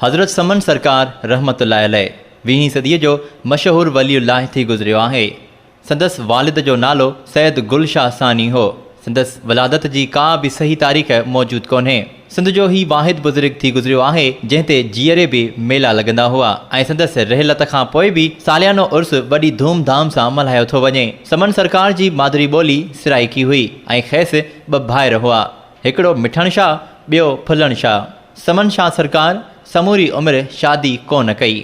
حضرت سمن سرڪار رحمة الله عليه ويهين صديء جو مشهور ولي الله ٿي گذريو آهي. سندس والد جو نالو سيد گل شاهه ثاني هو. سندس ولادت جي ڪا به صحيح تاريخ موجود ڪونهي. سنڌ جو هي واحد بزرگ ٿي گذريو آهي، جنهن تي جيئري به ميلا لڳندا هئا ۽ سندس رحلت کان پوء به ساليانو عرس وڏي ڌوم ڌام سان ملهايو ٿو وڃي. سمن سرڪار جي مادري ٻولي سرائيڪي هئي ۽ کيس ٻه ڀائر هئا. هڪڙو مٺڻ شاهه، ٻيو ڦلڻ شاهه. سمن شاهه سرڪار سموري عمر شادي ڪونه ڪئي.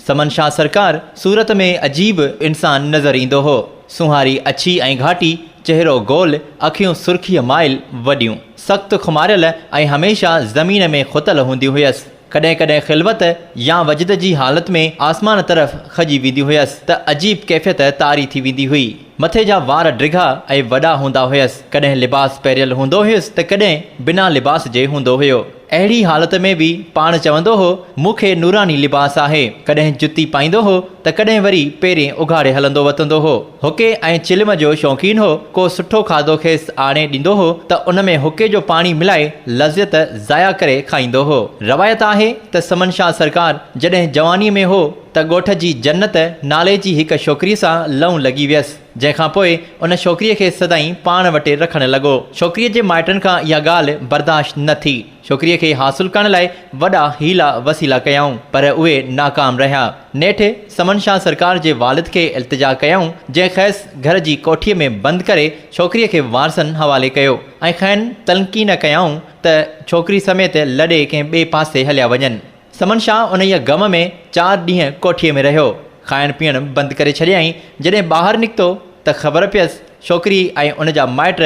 سمن شاهه سرڪار صورت ۾ عجيب انسان نظر ايندو هو. سونهاري اڇي ۽ گهاٽي، چهرو گول، اکيون سرخيء مائل وڏيون. سخت خماريل ۽ هميشه زمين ۾ کتل هونديون هيس. ڪڏهن ڪڏهن خلوت يا وجد جي حالت ۾ آسمان طرف کڄي وينديون هيس ته عجيب ڪيفيت طاري ٿي ويندي هئي. مٿي جا وار ڊگها ۽ وڏا هوندا هيس. ڪڏهن لباس پهريل هوندو هيس ته ڪڏهن بنا لباس جي هوندو هيو. اهڙي حالت ۾ به پاڻ چوندو هو، مون کي نوراني لباس آهي. ڪڏهن جتي پائيندو هو ته ڪڏهن وري پيرين اگهاڙي هلندو وتندو هو. حقي ۽ چلم جو شوقين هو، ڪو سٺو کاڌو کيس آڻي ڏيندو هو ته ان ۾ حقي جو پاڻي ملائي لذت ضايع ڪري کائيندو هو. روايت آهي ته سمن شاهه سرڪار جڏهن جوانيء ۾ هو ته ڳوٺ جي جنت نالي جي هڪ ڇوڪريء سان لئون لڳي ويس. جنهن کان پوء ان ڇوڪريء کي سدائين پاڻ وٽ رکڻ لڳو. ڇوڪريء جي مائٽن کان اها ڳالهه برداشت نه ٿي. ڇوڪريء کي حاصل ڪرڻ لاء وڏا حيلا وسيلا ڪيائون، پر اهي ناڪام رهيا. نيٺ سمن شاهه سرڪار جي والد کي التجا ڪيائون، جنهن کيس گهر جي ڪوٺيء ۾ بند ڪري ڇوڪريء کي وارثن حوالي ڪيو ۽ کين تلقين ڪيائون ته ڇوڪري سميت لڏي ڪنهن ٻئي پاسي هليا وڃن. سمن شاهه انهيء غم ۾ چار ڏينهن ڪوٺيء ۾ رهيو. کائڻ پيئڻ بند ڪري ڇڏيائين. جڏهن ٻاهر نڪتو ته خبر پيس ڇوڪري ۽ ان جا مائٽ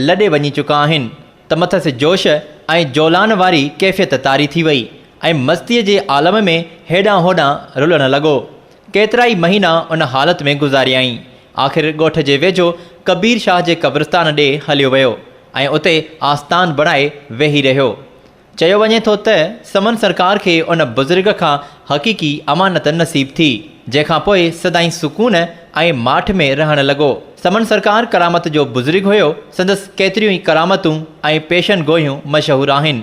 لڏي وڃي چڪا آهن ته مٿس جوش ۽ جولان واري ڪيفيت طاري ٿي وئي ۽ مستيء جي عالم ۾ هيڏانهن هوڏانهن رلڻ لڳو. ڪيترائي مهينا ان حالت ۾ گذاريائين. آخر ڳوٺ جي ويجهو ڪبير شاهه جي قبرستان ڏي هليو ويو ۽ اتي آستان بڻائي ويهي رهيو. چيو وڃي ٿو ته سمن سرڪار کي ان بزرگ کان حقيقي امانت نصيب ٿي، جنهن کان پوء سدائين سڪون ۽ ماٺ ۾ رهڻ لڳو. سمن سرڪار ڪرامت جو بزرگ هيو، سندس ڪيتريون ئي ڪرامتون ۽ پيشن گوئيون مشهور آهن.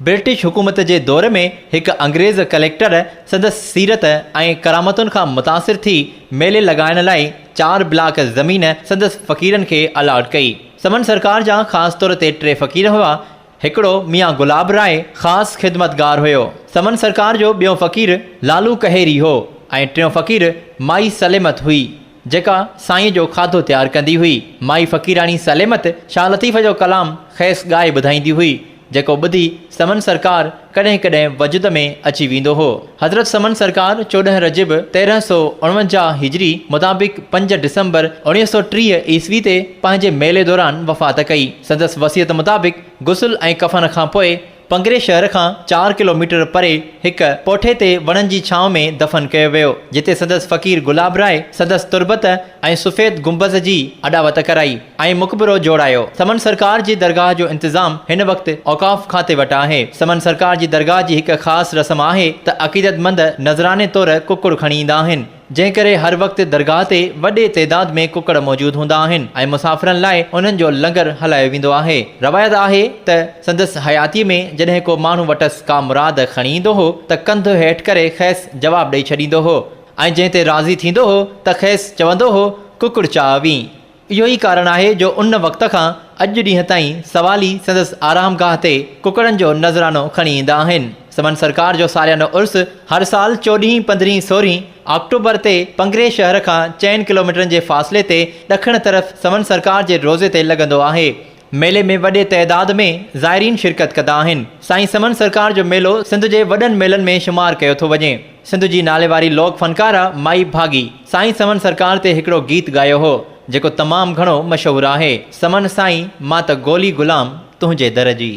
برٽش حڪومت جي دور ۾ هڪ انگريز ڪليڪٽر سندس سيرت ۽ ڪرامتن کان متاثر ٿي ميلي لڳائڻ لاء چار بلاڪ زمين سندس فقيرن کي الاٽ ڪئي. سمن سرڪار جا خاص طور تي ٽي فقير هئا، هڪڙو ميان گلاب راء خاص خدمتگار هيو. سمن سرڪار جو ٻيون فقير لالو ڪهيري هو ۽ ٽيون فقير مائي سليمت هئي، جيڪا سائينء جو کاڌو تيار ڪندي هئي. مائي فقيراڻي سليمت شاهه لطيف جو ڪلام کيس ڳائي ٻڌائيندي هئي، جيڪو ٻڌي سمن سرڪار ڪڏهن ڪڏهن وجد ۾ اچي ويندو هو. حضرت سمن سرڪار 14 رجب 1349 هجري مطابق پنج ڊسمبر 1930 عيسوي تي پنهنجي ميلي دوران وفات ڪئي. سندس وصيت مطابق غسل ۽ ڪفن کان پوء پنگري شهر کان چار ڪلو ميٽر پري هڪ پوٺي تي وڻن جي ڇانو ۾ دفن ڪيو ويو، جتي سندس فقير گلاب راء سندس تربت ۽ سفيد گنبذ جي اڏاوت ڪرائي ۽ مقبرو جوڙايو. سمن سرڪار جي درگاهه جو انتظام هن وقت اوقاف کاتي وٽ آهي. سمن سرڪار جي درگاهه جي هڪ خاص رسم آهي ته عقيدتمند نذراني طور ڪڪڙ کڻي ايندا آهن. جنهن ڪري هر وقت درگاهه تي وڏي تعداد ۾ ڪڪڙ موجود هوندا آهن ۽ مسافرن لاء انهن جو لنگر هلايو ويندو آهي. روايت آهي ته سندس حياتيء ۾ جڏهن ڪو ماڻهو وٽس ڪا مراد کڻي ايندو هو ته ڪنڌ هيٺ ڪري کيس جواب ڏئي ڇڏيندو هو ۽ جنهن تي راضي ٿيندو هو ته کيس چوندو هو ڪڪڙ چاء وين. اهو ئي ڪارڻ آهي جو ان وقت کان اڄ ڏينهن تائين سوالي سندس آرامگاهه تي ڪڪڙن جو نذرانو کڻي ايندا آهن. سمن سرڪار جو ساليانو عرس هر سال چوڏهين، پندرهين، سورهين آڪٽوبر تي پنگري شهر کان چئن ڪلوميٽرن جي فاصلي تي ڏکڻ طرف سمن سرڪار جي روضي تي لڳندو آهي. ميلي ۾ وڏي تعداد ۾ زائرين شرڪت ڪندا آهن. سائين سمن سرڪار جو ميلو سنڌ جي وڏن ميلن ۾ شمار ڪيو ٿو وڃي. سنڌ جي ناليواري لوڪ فنڪاره مائي ڀاڳي سائين سمن سرڪار تي هڪڙو گيت ڳايو هو، جيڪو تمام گهڻو مشهور آهي، سمن سائين مان ته گولي غلام تنهنجي در جي.